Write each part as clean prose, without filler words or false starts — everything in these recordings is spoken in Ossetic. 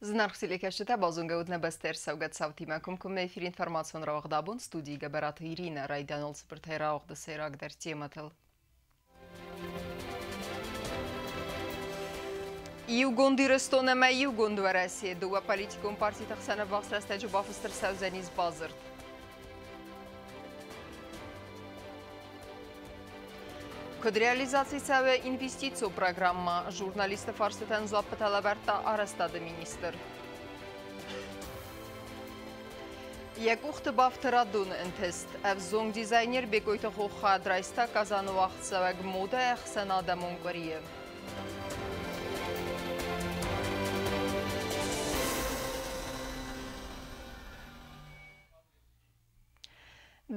Зынаргъ телекӕсджытӕ, базонгӕ ут нӕ бӕстӕ ӕрцӕугӕ цаутимӕ. Комкоммӕ эфир информацион рауагъд абон, студийы Гӕбӕраты Иринӕ. Райдианыл цыбыртӕй рауагъды сӕйрагдӕр темӕтыл. Иугонд Ирыстон ӕмӕ Иугонд Уӕрӕсе дыууӕ политикон партиты хсӕн ӕввахс рӕстӕджы бафыст ӕрцӕудзӕнис бадзырд. Куыд реализаци цӕуы инвестицион программӕ, журналистты фарстытӕн дзуаппытӕ лӕвӕрдта арӕзтады министр. Йӕ къухты бафты радон ӕнтыст. Ӕвзонг дизайнер Бекъойты Хохад райста Казаны уагъдцӕуӕг модӕ ӕхсӕнадӕмон къуырийы.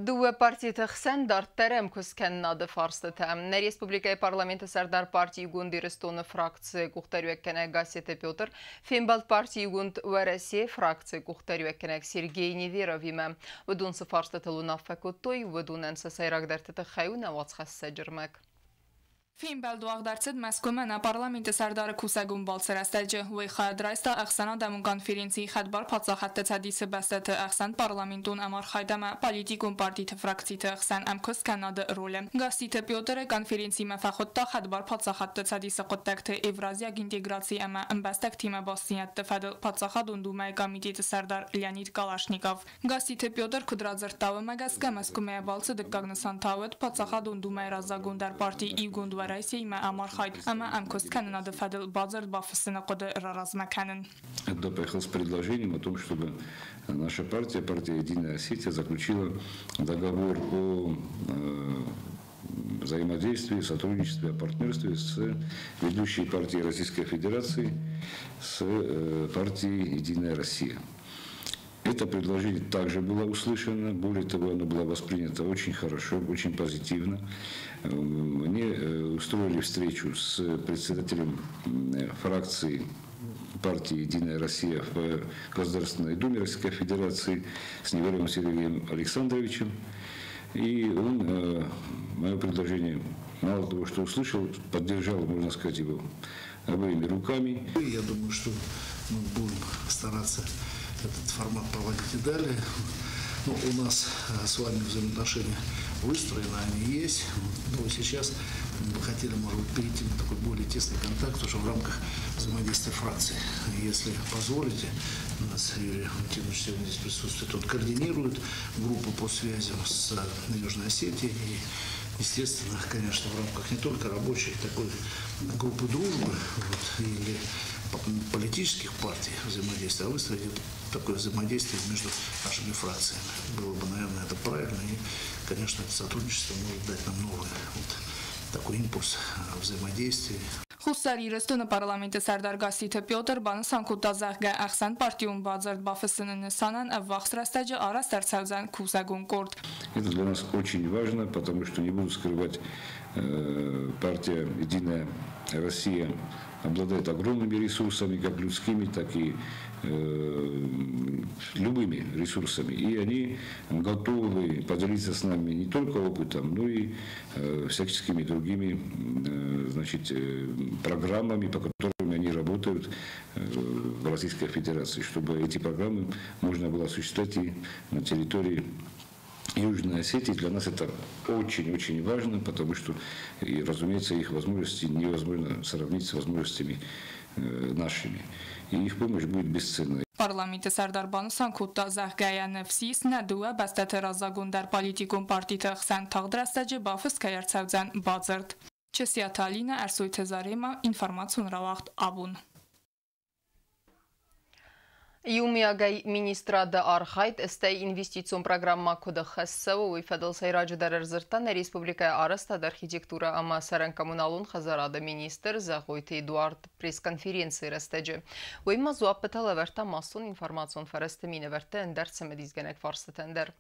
Дыууӕ партиты хсӕн дарддӕр ӕмкуысткӕнынады фарстытӕ. Нӕ республикӕйы парламенты сӕрдар парти Иугонд Ирыстоны фракцийы къухдариуӕггӕнӕг Гассеты Петр фембӕлд парти Иугонд Уӕрӕсе фракцийы къухдариуӕггӕнӕг Сергей Неверовимӕ. Уыдон цы фарстытыл уынаффӕ кодтой, уыдонӕн сӕ сӕйрагдӕрты тыххӕй у нӕ уацхӕссӕджы рмӕг. Фембӕлд уагъд ӕрцыд Мӕскуымӕ нӕ парламенты сӕрдары кусӕгон балцы рӕстӕджы. Уый хайад райста ӕхсӕнадӕмон конференцийы Хӕдбар паддзахадты цӕдисы бӕстӕты ӕхсӕн парламентон ӕмархайд ӕмӕ политикон партиты фракциты ӕхсӕн ӕмкуысткӕнынады ролы. Гасситы Петры конференцимӕ фӕхуыдта Хӕдбар паддзахадты цӕдисы хъуыддӕгты евразиаг интеграци ӕмӕ ӕмбӕстӕгтимӕ бастдзинӕдты фӕдыл Паддзахадон Думӕйы комитеты сӕрдар Леонид Калашников. Гасситы Петр куыд радзырдта, уымӕ гӕсгӕ Мӕскуымӕ балцы дыккаг нысан та уыд Паддзахадон Думӕйы раззагондӕр парти Иугонд Уӕрӕсеимӕ ӕмархайд ӕмӕ ӕмкуысткӕнынады фӕдыл бадзырд бафыссыны хъуыды раразмӕ кӕнын. Я туда поехал с предложением о том, чтобы наша партия, партия «Единая Осетия», заключила договор о взаимодействии, сотрудничестве, о партнерстве с ведущей партией Российской Федерации, с партией «Единая Россия». Это предложение также было услышано, более того, оно было воспринято очень хорошо, очень позитивно. Мне устроили встречу с председателем фракции партии «Единая Россия» в Государственной Думе Российской Федерации с Неверовым Сергеем Александровичем. И он мое предложение мало того, что услышал, поддержал, можно сказать, его обеими руками. Я думаю, что мы будем стараться этот формат проводить и далее. Но у нас с вами взаимоотношения выстроены, они есть. Но сейчас мы бы хотели, может быть, перейти на такой более тесный контакт уже в рамках взаимодействия фракций. Если позволите, у нас Юрий Валентинович сегодня здесь присутствует, он координирует группу по связям с Южной Осетией. И, естественно, конечно, в рамках не только рабочей такой группы дружбы, вот, или политических партий взаимодействия, а выстроить такое взаимодействие между нашими фракциями. Было бы, наверное, это правильно. И, конечно, это сотрудничество может дать нам новый вот такой импульс взаимодействия. Хуссар Ирыстоны парламенты сӕрдар Гасситы Петр банысан кодта, зӕгъгӕ, ӕхсӕнпартион бадзырд бафыссыны нысанӕн ӕввахс рӕстӕджы арӕзт ӕрцӕудзӕн кусӕгон къорд. Это для нас очень важно, потому что, не буду скрывать, партия «Единая Россия» обладает огромными ресурсами, как людскими, так и любыми ресурсами. И они готовы поделиться с нами не только опытом, но и всяческими другими, значит, программами, по которым они работают в Российской Федерации, чтобы эти программы можно было осуществлять и на территории Южной Осетии. Для нас это очень-очень важно, потому что, и, разумеется, их возможности невозможно сравнить с возможностями нашими. И их помощь будет бесценной. Парламенты сӕрдар банысан кодта, зӕгъгӕ, йӕ ныфс ис, нӕ дыууӕ бӕстӕты раззагондӕр политикон партиты хсӕн тагъд рӕстӕджы бафыст кӕй ӕрцӕудзӕн бадзырд. Чысиаты Алинӕ, Ӕрсойты Заремӕ, информацион рауагъд абон. Иумиагӕй министрады архайд, стӕй инвестицион программӕ куыд ӕххӕст цӕуы, уый фӕдыл сӕйраджыдӕр ӕрдзырдта нӕ республикӕйы арӕзтад, архитектурӕ ӕмӕ цӕрӕн-коммуналон хӕдзарады министр Зӕгъойты Эдуард пресс-конференцийы рӕстӕджы. Уый ма дзуаппытӕ лӕвӕрдта массон информацион фӕрӕзты минӕвӕртты ӕндӕр цымыдисгӕнӕг фарстытӕн дӕр.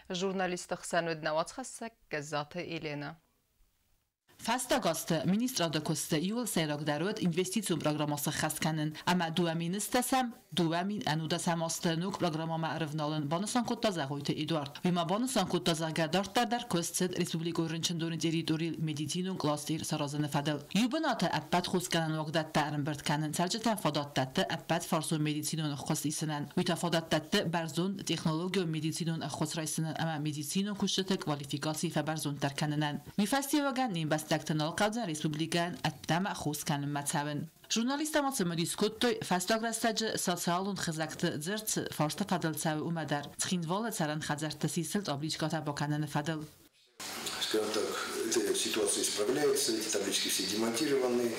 Журналистты хсӕн уыд нӕ уацхӕссӕг Гӕззаты Еленӕ. Фӕстаг азты министрады куысты иууыл сӕйрагдӕр уыд инвестицион программӕ сӕххӕст кӕнын ӕмӕ 2010, 2019 азты ног программӕмӕ ӕрывналын, банысан кодта Зӕгъойты Эдуард. Уый ма банысан кодта, зӕгъгӕ, дарддӕр дӕр куыст цыд республикон рынчындоны территорийыл медицинон кластер саразыны фӕдыл. Иу бынаты ӕппӕт хосгӕнӕн уагдӕттӕ ӕрӕмбырд кӕнын цӕрджытӕн фадат дӕтты ӕппӕтфарсон медицинон ӕххуыс исынӕн. Уый та фадат дӕтты бӕрзонд технологион медицинон ӕххуыс райсынӕн ӕмӕ медицинон куыстыты квалификаци фӕбӕрзонддӕр кӕнынӕн. Уый фӕстиуӕгӕн не мбӕстӕгты нал хъӕудзӕн республикӕйӕн ӕддӕмӕ хос кӕнынмӕ цӕуын. Журналисттӕ ма цымыдис кодтой, фӕстаг рӕстӕджы социалон хызӕгты дзырд цы фарсты фӕдыл цӕуы, уымӕ дӕр, Цхинвалы цӕрӕн хӕдзӕртты сисыл табличкӕтӕ бакӕныны фӕдыл. Скажем так, эта ситуация исправляется, эти таблички все демонтированы,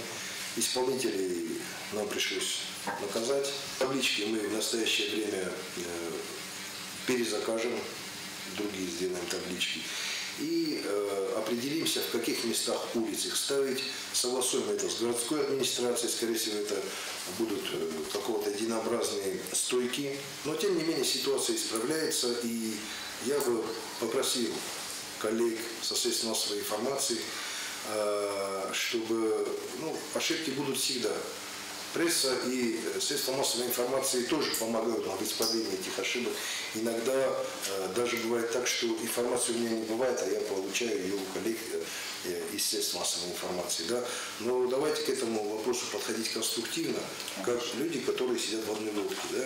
исполнителей нам пришлось наказать. Таблички мы в настоящее время перезакажем, другие сделаем таблички. И определимся, в каких местах улиц их ставить. Согласуем это с городской администрацией, скорее всего, это будут какого-то единообразные стойки. Но, тем не менее, ситуация исправляется, и я бы попросил коллег со средств массовой информации, чтобы, ну, ошибки будут всегда. Пресса и средства массовой информации тоже помогают нам в исправлении этих ошибок. Иногда даже бывает так, что информации у меня не бывает, а я получаю ее у коллег из средств массовой информации. Да? Но давайте к этому вопросу подходить конструктивно, как люди, которые сидят в одной лодке. Да?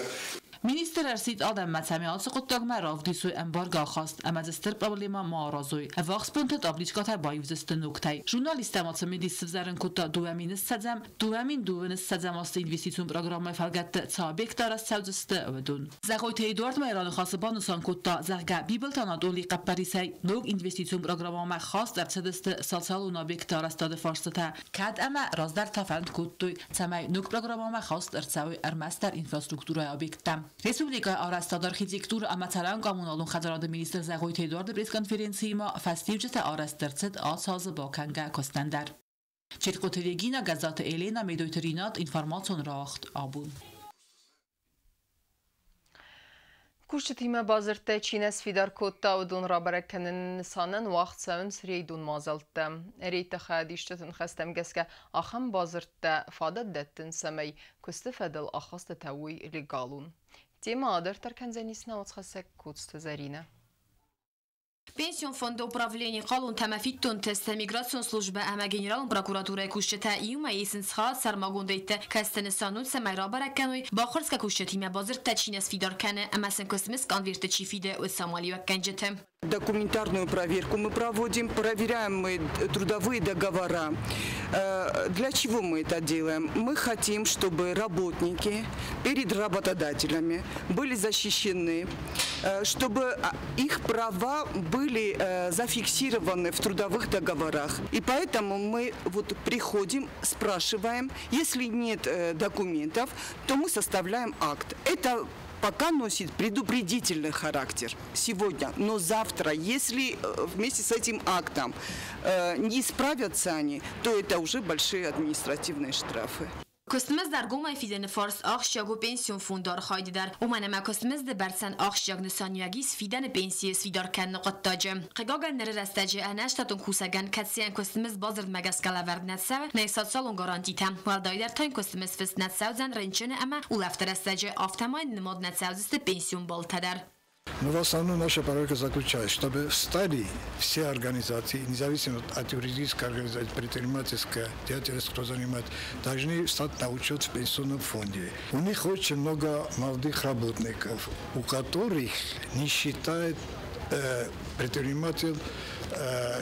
Министр ӕрсидт адӕммӕ, цӕмӕй ацы хъуыддагмӕ равдисой ӕмбаргӕ ахаст ӕмӕ дзы стыр проблемӕ ма аразой. Ӕввахс бонты табличкӕтӕ баивдзысты ногтӕй. Журналисттӕ ма цымыдис сывзӕрын кодта 2020, 2022 азты инвестицион программӕйы фӕлгӕтты цы объекттӕ арӕзт цӕудзысты, уыдон. Зӕгъойты Эдуард ма йӕ раныхасы банысан кодта, зӕгъгӕ, Бибылты Анатолийы хъӕппӕрисӕй ног инвестицион программӕмӕ хаст ӕрцыдысты социалон объектты арӕзтады фарстытӕ, кӕд ӕмӕ раздӕр та фӕнд кодтой, цӕмӕй ног программӕмӕ хаст ӕрцӕуой ӕрмӕстдӕр инфраструктурӕйы объекттӕ. Республикӕйы арӕзтады, архитектурӕ ӕмӕ цӕрӕн-коммуналон хӕдзарады министр Зӕгъойты Эдуарды пресс-конференцийы ма фӕстиуджытӕ арӕзт ӕрцыд ацы азы бакӕнгӕ куыстӕн дӕр. Четкоты Регина, Гӕззаты Елена, Медойты Ринат, информацион рауагъд Абон. Кусджытимӕ бадзырдтӕ чи нӕ сфидар кодта, уыдон рабӕрӕг кӕныны нысанӕн уагъд цӕуынц рейдон мадзӕлттӕ. Рейдты хайадисджыты ныхӕстӕм гӕсгӕ ахӕм бадзырдтӕ фадат дӕттынц, цӕмӕй куысты фӕдыл ахастытӕ уой легалон. Темӕ адарддӕр кӕндзӕнис нӕ уацхӕссӕг Коцты Зӕринӕ. Пенсион фонды управлени, хъалонтӕ ӕмӕ фиддонтӕ, миграцион службӕ ӕмӕ генералон прокуратурӕйы кусджытӕ иумӕ исынц хайад сӕрмагонд рейдты, кӕцыты нысан у, цӕмӕй рабӕрӕг кӕной, баххуырсгӕ кусджытимӕ бадзырдтӕ чи нӕ сфидар кӕны ӕмӕ сын куыстмызд къонверты чи фиды, уыцы амалиуӕггӕнджыты. Документарную проверку мы проводим, проверяем мы трудовые договора. Для чего мы это делаем? Мы хотим, чтобы работники перед работодателями были защищены, чтобы их права были зафиксированы в трудовых договорах. И поэтому мы вот приходим, спрашиваем, если нет документов, то мы составляем акт. Это пока носит предупредительный характер сегодня, но завтра, если вместе с этим актом не справятся они, то это уже большие административные штрафы. Куыстмызд ӕргомӕй фидыны фарст ахсджиаг у пенсион фонды архайды дӕр. Уымӕн ӕмӕ куыстмызды бӕрцӕн ахсджиаг нысаниуӕг ис фидӕны пенсийы сфидар кӕныны хъуыддаджы. Хъыгагӕн, ныры рӕстӕджы ӕнӕштатон кусӕгӕн, кӕцыйӕн куыстмызд бадзырдмӕ гӕсгӕ лӕвӕрд нӕ цӕуы, нӕй социалон гарантитӕ. Уӕлдайдӕр та йын куыстмызд фыст нӕ цӕудзӕн рынчыны ӕмӕ улӕфты рӕстӕджы, афтӕмӕй нымад нӕ цӕудзысты пенсион баллтӕ дӕр. Но в основном наша проверка заключается, чтобы встали все организации, независимо от юридической организации, предпринимательская деятельность, кто занимает, должны встать на учет в пенсионном фонде. У них очень много молодых работников, у которых не считает предприниматель,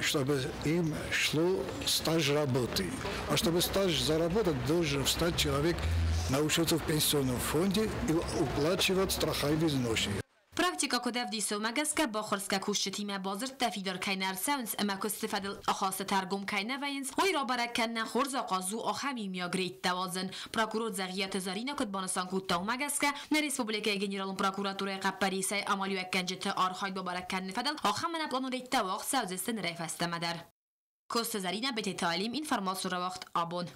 чтобы им шло стаж работы. А чтобы стаж заработать, должен встать человек на учет в пенсионном фонде и уплачивать страховые взносы. Практикӕ куыд ӕвдисы, уымӕ гӕсгӕ баххуырсгӕ кусджытимӕ бадзырдтӕ фидар кӕй нӕ ӕрцӕуынц ӕмӕ куысты фӕдыл ахастытӕ ӕргом кӕй нӕ вӕййынц, уый рабӕрӕг кӕнынӕн хорз ахъаз у ахӕм иумиаг рейдтӕ уадзын. Прокурор Дзӕгъиаты Заринӕ куыд банысан кодта, уымӕ гӕсгӕ нӕ республикӕйы Генералон прокуратурӕйы хъӕппӕрисӕй амалиуӕггӕнджыты архайд бабӕрӕг кӕныны фӕдыл ахӕм ӕнӕпъланон рейдтӕ уагъд цӕудзысты нырӕй фӕстӕмӕ дӕр. Коцты Заринӕ, Бететы Алим, информацион рауагъд Абон.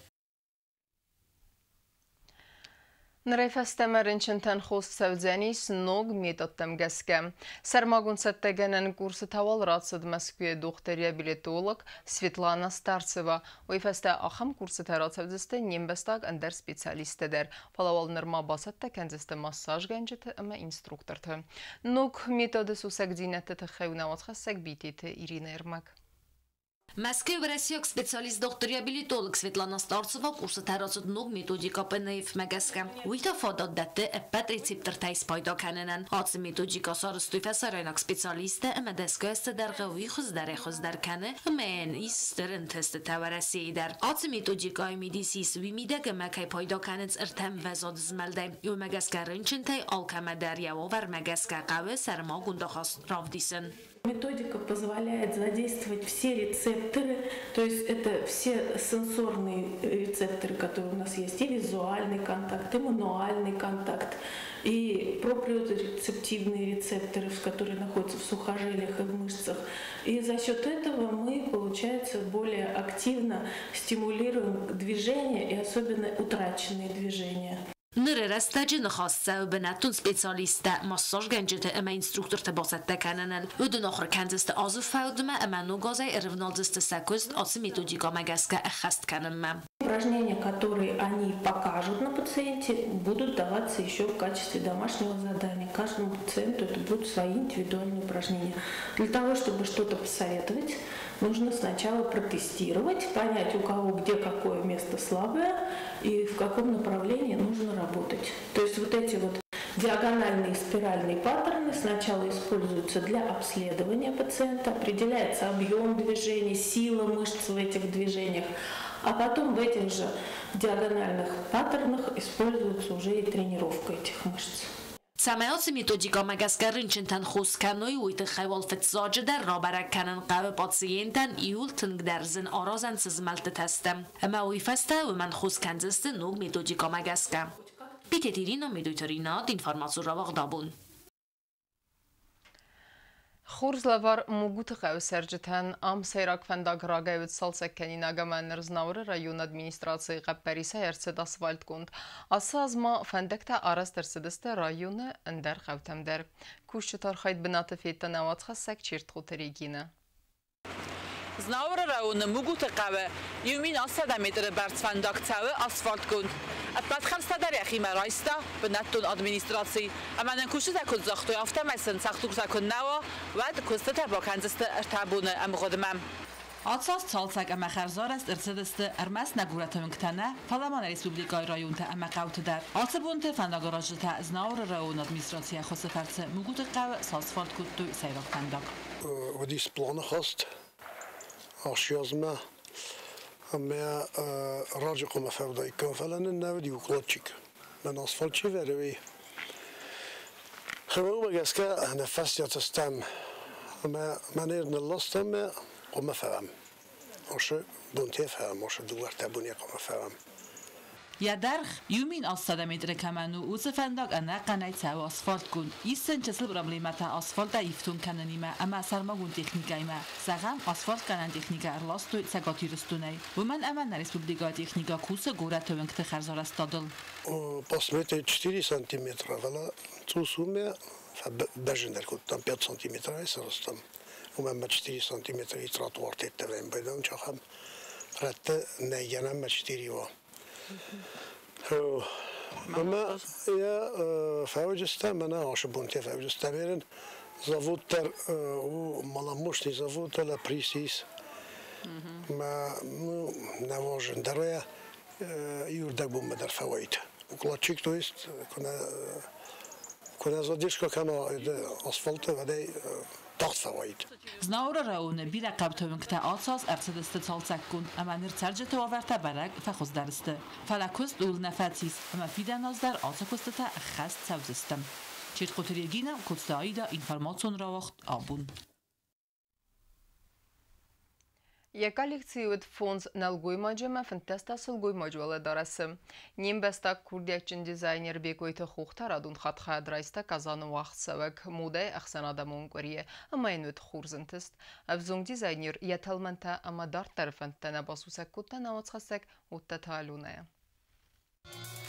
Нырӕй фӕстӕмӕ рынчынтӕн хос цӕудзӕнис ног методтӕм гӕсгӕ. Сӕрмагонд цӕттӕгӕнӕн курсытӕ уал рацыд Мӕскуыйы дохтыр-реабилитолог Светлана Старцева. Уый фӕстӕ ахӕм курсытӕ рацӕудзысты не мбӕстаг ӕндӕр специалисттӕ дӕр. Фӕлӕ уал нырма бацӕттӕ кӕндзысты массажгӕнджыты ӕмӕ инструкторты. Ног методы сусӕгдзинӕдты тыххӕй у нӕ уацхӕссӕг Битеты Иринӕ ӕрмӕг. Мӕскуыйы уӕрӕсейаг специалист дохтыр-реабилитолог Светлана Старцева курсытӕ рацыд ног методикӕ ПНФ-мӕ гӕсгӕ. Уый та фадат дӕтты ӕппӕт рецептортӕй спайда кӕнынӕн. Ацы методикӕ сарӕзтой фӕсарӕйнаг специалисттӕ ӕмӕ дӕсгай азты дӕргъы уый хуыздӕрӕй-хуыздӕр кӕны ӕмӕ йын ис стыр ӕнтыстытӕ Уӕрӕсейы дӕр. Ацы методикӕйы мидис ис уый мидӕг ӕмӕ кӕй пайда кӕнынц ӕртӕ ӕмвӕзады змӕлдӕй. Уымӕ гӕсгӕ рынчынтӕй алкӕмӕ дӕр йӕ уавӕрмӕ гӕсгӕ хъӕуы сӕрмагонд ахаст равдисын. Методика позволяет задействовать все рецепторы, то есть это все сенсорные рецепторы, которые у нас есть, и визуальный контакт, и мануальный контакт, и проприорецептивные рецепторы, которые находятся в сухожилиях и в мышцах. И за счет этого мы, получается, более активно стимулируем движение и особенно утраченные движения. Ныры рӕстӕджы ныхас цӕуы бынӕттон специалисттӕ, массажгӕнджыты ӕмӕ инструкторты бацӕттӕ кӕныныл. Уыдон ахуыр кӕндзысты азы фӕудмӕ ӕмӕ ног азӕй ӕрывналдзысты сӕ куыст ацы методикӕмӕ гӕсгӕ ӕххӕст кӕнынмӕ. Упражнения, которые они покажут на пациенте, будут даваться еще в качестве домашнего задания. Каждому пациенту это будут свои индивидуальные упражнения. Для того, чтобы что-то посоветовать, нужно сначала протестировать, понять, у кого где какое место слабое и в каком направлении нужно работать. То есть вот эти вот диагональные спиральные паттерны сначала используются для обследования пациента, определяется объем движений, сила мышц в этих движениях, а потом в этих же диагональных паттернах используется уже и тренировка этих мышц. Цӕмӕй ацы методикӕмӕ гӕсгӕ рынчынтӕн хос кӕной, уый тыххӕй уал фыццаджыдӕр рабӕрӕг кӕнын хъӕуы пациентӕн иууыл тынгдӕр зын аразӕн цы змӕлдтытӕ сты. Ӕмӕ уый фӕстӕ уымӕн хос кӕндзысты ног методикӕмӕ гӕсгӕ. Битеты Ирина, Медойты Ринат, информацион рауагъд абон. Хорз лӕвар Мугуты хъӕуы цӕрджытӕн. Ам сӕйраг фӕндаг рагӕй уыд цалцӕгкӕнинаг ӕмӕ ныр Знауыры районы администрацийы хъӕппӕрисӕй ӕрцыд асфальтгонд. Ацы аз ма фӕндӕгтӕ арӕзт ӕрцыдысты районы ӕндӕр хъӕутӕм дӕр. Кусджыты архайд бынаты федта нӕ уацхӕссӕг Чертхъоты Регинӕ. Знауыры районы Мугуты хъӕуы 1800 метры бӕрц фӕндаг цӕуы асфальтгонд. Ӕппӕт хӕрдзтӕ дӕр йӕхимӕ райста бынӕттон администраци. Ӕмӕ нын кусджытӕ куыд загътой, афтӕмӕй сын цӕхдуртӕ куы нӕ уа, уӕд куыстытӕ бакӕндзысты ӕртӕ боны ӕмгъуыдмӕ. Ацы аз цалцӕг ӕмӕ хӕрзарӕзт ӕрцыдысты ӕрмӕст нӕ горӕты уынгтӕ нӕ, фӕлӕ ма нӕ республикӕйы районтӕ ӕмӕ хъӕуты дӕр. Ацы бонты фӕндагаразджытӕ Знауыры районы администрацийы ӕххуысы фӕрцы Мугуты хъӕуы сасфальт кодтой сӕйраг фӕндаг. Уыдис планы хаст ахсджиазмӕ ӕмӕ раджы хъуамӕ фӕуыдаиккам, фӕлӕ нын нӕ уыд иу укладчик. Мӕн асфальт чи вӕры, уый. Уымӕ гӕсгӕ нӕ фӕстиат стӕм ӕмӕ мӕнӕ нылластам ӕмӕ хъуамӕ фӕуӕм. Ашы бонтӕ фӕуӕм, ашы дыууӕ-ӕртӕ боны хъуамӕ фӕуӕм. Йӕ дӕргъ 1800 метры кӕмӕн у, уыцы фӕндаг ӕнӕхъӕнӕй цӕуы асфальтгонд. Ис сын чысыл проблемӕтӕ асфальтӕй ифтонг кӕнынимӕ ӕмӕ сӕрмагонд техникӕимӕ. Зӕгъӕм, асфальтгӕнӕн техникӕ ӕрластой Цӕгат Ирыстонӕй. Уымӕн ӕмӕ нӕ республикӕйы техникӕ кусы горӕты уынгты хӕрзарӕзтадыл. Посметӕй 4 сантиметра, фӕлӕ цъус уымӕ фӕбӕзындӕр кодтам 5 сантиметрӕй сарӕзтам. Уымӕн ӕмӕ 4 сантиметры тротуар теттӕвӕн байдам, чахӕм рӕтты нӕйгӕнӕн ма 4 уа. Ӕмӕ йӕ фӕуыджыстӕ, мӕнӕ ашы бонтӕ фӕуыджыстӕ верын. Завод дӕр у маломощный завод, ӕлӕ присис. Мӕ ну, нӕ важен дӕр иурдӕг бонмӕ дӕр фӕуайд. Укладчик, то есть, куы нӕ задержка кӕна асфальты, уӕдӕй тагъд фӕуайд. Знауыры районы бирӕ хъӕуты уынгтӕ ацы аз ӕрцыдысты цалцӕггонд ӕмӕ ныр цӕрджыты уавӕртӕ бӕрӕг фӕхуыздӕр сты. Фӕлӕ куыст ууыл нӕ фӕцис ӕмӕ фидӕн аз дӕр ацы куыстытӕ ӕххӕст цӕудзысты. Чертхъоты Регинӕ, Коцты Аида, информацион рауагъд абон. Йӕ коллекцийы уыд фондз нӕлгоймаджы ӕмӕ 15 та сылгоймаджы уӕлӕдарӕсы. Не мбӕстаг курдиатджын дизайнер Бекъойты Хох та радон хатт хайад райста Казаны уагъдцӕуӕг модӕйы ӕхсӕнадӕмон къуырийы ӕмӕ йын уыд хорз ӕнтыст. Ӕвзонг дизайнер йӕ тӕлмӕнтӕ ӕмӕ дарддӕры фӕндтӕ нӕ басусӕг кодта нӕ уацхӕссӕг Оттаты Аленӕйӕ.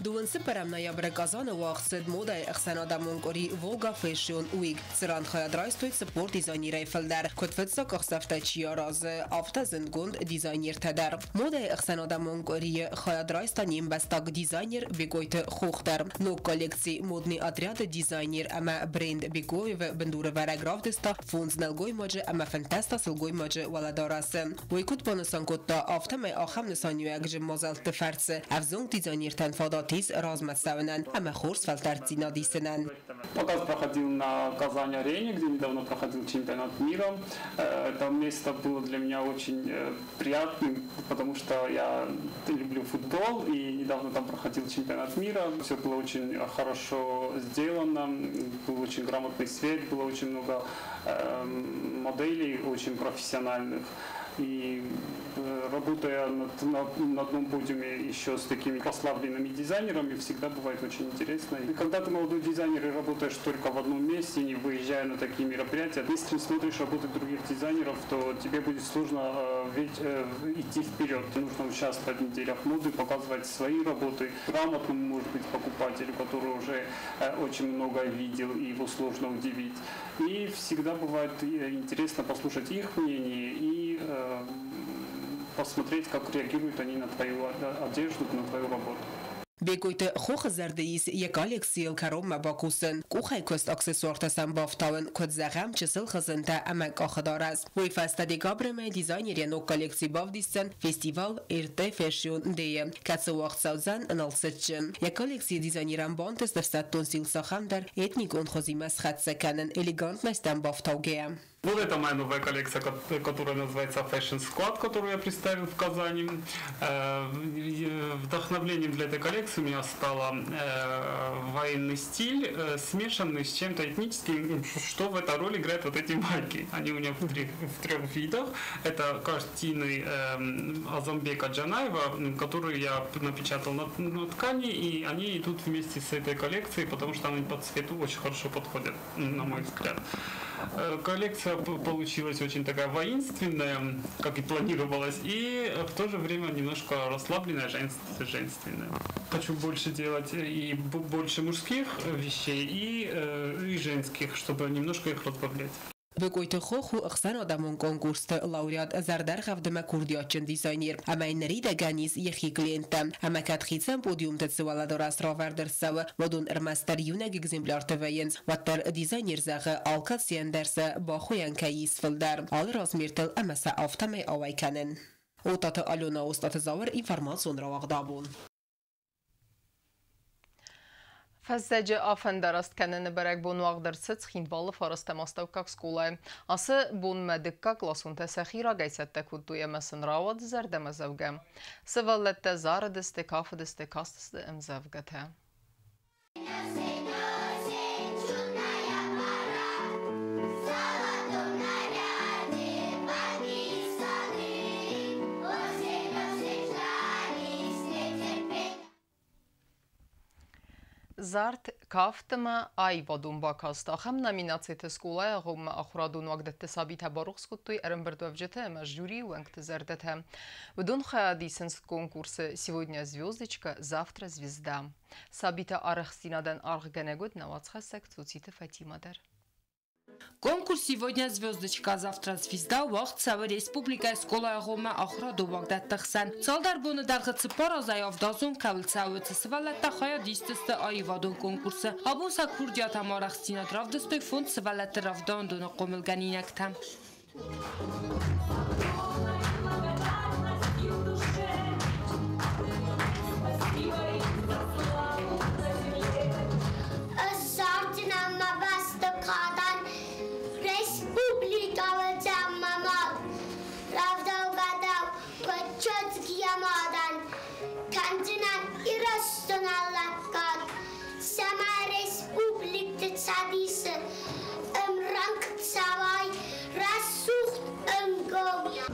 24 ноябры Казаны уагъд цыд модӕйы ӕхсӕнадӕмон къуыри Volga Fashion Week, цыран хайад райстой 40 дизайнерӕй фылдӕр, куыд фыццаг къахдзӕфтӕ чи аразы, афтӕ зындгонд дизайнертӕ дӕр. Модӕйы ӕхсӕнадӕмон къуырийы хайад райста не мбӕстаг дизайнер Бекъойты Хох дӕр. Ног коллекци «Модный отряд»-ы дизайнер ӕмӕ бренд Бекоевы бындурӕвӕрӕг равдыста фондз нӕлгоймаджы ӕмӕ 15 та сылгоймаджы уӕлӕдарӕсы. Уый куыд банысан кодта, афтӕмӕй ахӕм нысаниуӕгджын мадзӕлтты фӕрцы ӕвзонг дизайнертӕн фадат ис размӕ цӕуынӕн ӕмӕ хорз фӕлтӕрддзинад исынӕн. Показ проходил на Казань-арене, где недавно проходил чемпионат мира. Это место было для меня очень приятным, потому что я люблю футбол, и недавно там проходил чемпионат мира. Все было очень хорошо сделано, был очень грамотный свет, было очень много моделей очень профессиональных. И работая на одном подиуме еще с такими прославленными дизайнерами, всегда бывает очень интересно. И когда ты молодой дизайнер и работаешь только в одном месте, не выезжая на такие мероприятия, если смотришь работы других дизайнеров, то тебе будет сложно идти вперед. Нужно участвовать в неделях моды, показывать свои работы грамотному, может быть, покупателю, который уже очень много видел, и его сложно удивить. И всегда бывает интересно послушать их мнение и посмотреть, как реагируют они на твою одежду, на твою работу. Бекъойты Хохы зӕрды ис йӕ коллекцийыл кӕронмӕ бакусын, къухӕйкуыст аксессуартӕ сӕм бафтауын, куыд зӕгъӕм, чысыл хызынтӕ ӕмӕ къахыдарӕс. Уый фӕстӕ декабры мӕй дизайнер йӕ ног коллекци бавдисдзӕн фестивал RT Fashion Day-ы, кӕцы уагъд цӕудзӕн Налцыччы. Йӕ коллекцийы дизайнерӕн бантыст ӕфсӕддон стил цахӕмдӕр этникон хуызимӕ схӕццӕ кӕнын, элегантность ӕм бафтаугӕйӕ. Вот это моя новая коллекция, которая называется Fashion Squad, которую я представил в Казани. Вдохновлением для этой коллекции у меня стало военный стиль, смешанный с чем-то этническим, что в этой роли играют вот эти майки. Они у меня в трех видах. Это картины Азамбека Джанаева, которые я напечатал на ткани, и они идут вместе с этой коллекцией, потому что они по цвету очень хорошо подходят, на мой взгляд. Коллекция получилась очень такая воинственная, как и планировалось, и в то же время немножко расслабленная, женственная. Хочу больше делать и больше мужских вещей, и женских, чтобы немножко их разбавлять. Бекъойты Хох у ӕхсӕнадӕмон конкурсты лауреат, зӕрдӕргъӕвд ӕмӕ курдиатджын дизайнер, ӕмӕ йын ныридӕгӕн ис йӕхи клиенттӕ. Ӕмӕ кӕд хицӕн подиумты цы уӕлӕдарӕс равӕрд ӕрцӕуы, уыдон ӕрмӕстдӕр иунӕг экземплярты вӕййынц, уӕддӕр дизайнер зӕгъы, алкӕцыйӕн дӕр сӕ бахуыйӕн кӕй ис фылдӕр алы размертыл ӕмӕ сӕ афтӕмӕй ауӕй кӕнын. Отаты Алена, Остъаты Зауыр, информацион рауагъд «Абон». Фӕззӕджы афӕндараст кӕныны бӕрӕгбон уагъд ӕрцыд Цхинвалы фарӕстӕм астӕуккаг скъолайы. Ацы бонмӕ дыккаг къласонтӕ сӕхи рагӕй цӕттӕ кодтой ӕмӕ сын рауад зӕрдӕмӕдзӕугӕ. Сывӕллӕттӕ зарыдысты, кафыдысты, кастысты ӕмдзӕвгӕтӕ. Зард, кафт ӕмӕ аивадон бакаст. Ахӕм номинациты скъолайы агъоммӕ ахуырадон уагдӕтты сабитӕ барухс кодтой ӕрӕмбырдуӕвджыты ӕмӕ жюрийы уӕнгты зӕрдӕтӕ. Уыдон хайад исынц конкурсы «Сегодня звездочка, завтра звезда». Сабитӕ арӕхстдзинадӕн аргъгӕнӕг уыд нӕ уацхӕссӕг Цоциты Фатимӕ дӕр. Конкурс «Сегодня звездочка, завтра звезда» уагъд цӕуы республикӕйы скъолайы агъоммӕ ахуырадон уагдӕтты хсӕн. Цалдӕр боны дӕргъы 4 азӕй 7-азон кӕуыл цӕуы, цы сывӕллӕттӕ хайад исдзысты аивадон конкурсы. Абон сӕ курдиат ӕмӕ арӕхстдзинад равдыстой фондз сывӕллӕтты рӕвдауӕндоны хъомылгӕнинӕгтӕ.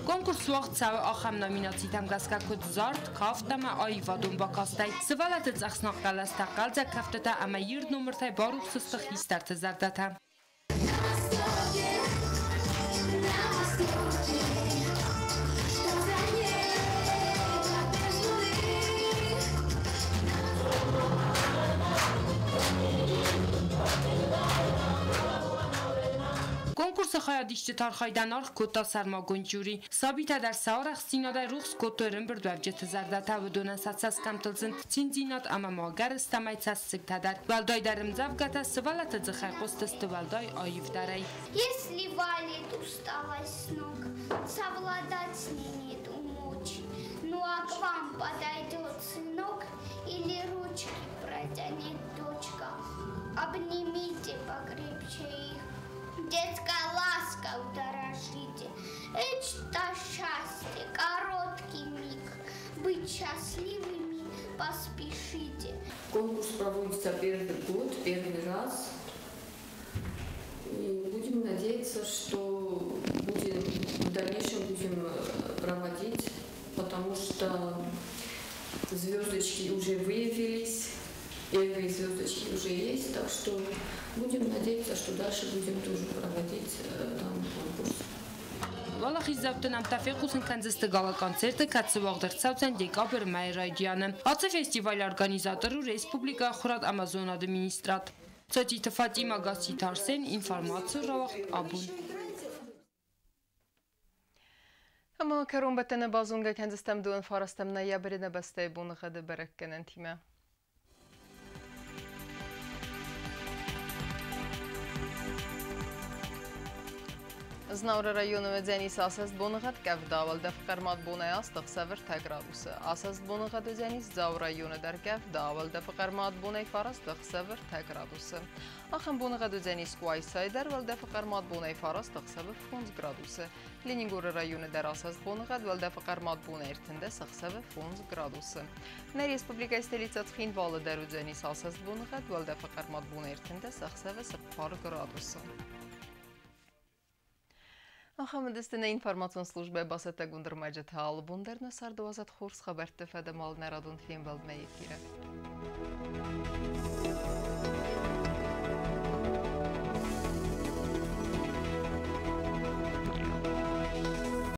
Конкурс уагъд цӕуы ахӕм номинацитӕм гӕсгӕ, куыд зард, кафт ӕмӕ аивадон бакастӕй. Сывӕллӕтты цъӕхснаг хъӕлӕстӕ, хъӕлдзӕг кӕфтытӕ ӕмӕ ирд номыртӕй барухс сты хистӕрты зӕрдӕтӕ. Конкурсы хайадисджыты архайдӕн аргъ кодта сӕрмагонд жюри. Сабитӕ дӕр сӕ арӕхстдзинадӕй рухс кодтой ӕрӕмбырдуӕвджыты зӕрдӕтӕ, уыдонӕн сӕ цӕсгӕмттыл зынд циндзинад ӕмӕ ма ӕгӕрыстӕмӕй цӕссыгтӕ дӕр. Уӕлдайдӕр ӕмдзӕвгӕтӕ сывӕллӕтты дзыхӕй хъуыстысты уӕлдай аивдӕрӕй. Если валит усталость с ног, совладать с ней нет умочи. Ну а к вам подойдет сынок или ручки протянет дочка. Обнимите покрепче их, детской лаской дорожите. Это счастье, короткий миг, быть счастливыми поспешите. Конкурс проводится первый год, первый раз. И будем надеяться, что в дальнейшем будем проводить, потому что звездочки уже выявились, первые звездочки уже есть, так что будем надеяться, что дальше будем тоже проводить данный конкурс. Уӕлахиздзауты нӕмттӕ фехъусын кӕндзысты гала-концерты, кӕцы уагъд ӕрцӕудзӕн декабры мӕйы райдианы. Ацы фестивалы организатор у республикӕйы ахуырад ӕмӕ зонады министрад. Цотиты Фатимӕ, Гасситы Арсен, информацион рауагъд Абон. Ӕмӕ кӕронбӕттӕны базонгӕ кӕндзыстӕм 29 ноябры нӕ бӕстӕйы боныгъӕды бӕрӕггӕнӕнтимӕ. Знауыры районы уыдзӕнис асӕст боныгъӕд, къӕвда, уӕлдӕф хъӕрмад бонӕй 8 ӕхсӕвы 3 градусы. Асӕст боныгъӕд уыдзӕнис Дзауы районы дӕр, къӕвда, уӕлдӕфы хъӕрмад бонӕй 9 ӕхсӕвы 3 градусы. Ахӕм боныгъӕд уыдзӕнис Къуайсайы дӕр, уӕлдӕфы хъӕрмад бонӕй 9 ӕхсӕвы 5 градусы. Ленингоры районы дӕр асӕст боныгъӕд, уӕлдӕфы хъӕрмад бонӕй 13 ӕхсӕвы 5 градусы. Нӕ республикӕйы столицӕ Цхинвалы дӕр уыдзӕнис асӕст боныгъӕд, уӕлдӕфы хъӕрмад бонӕй 13 ӕхсӕвы 4 градусы. Ахӕм уыдысты нӕ информацион службӕйы бацӕттӕгонд ӕрмӕджытӕ. Алы бон дӕр нӕ царды уадзӕд хорз хабӕртты фӕд ӕмӕ нӕ радон фембӕлдмӕ эфиры.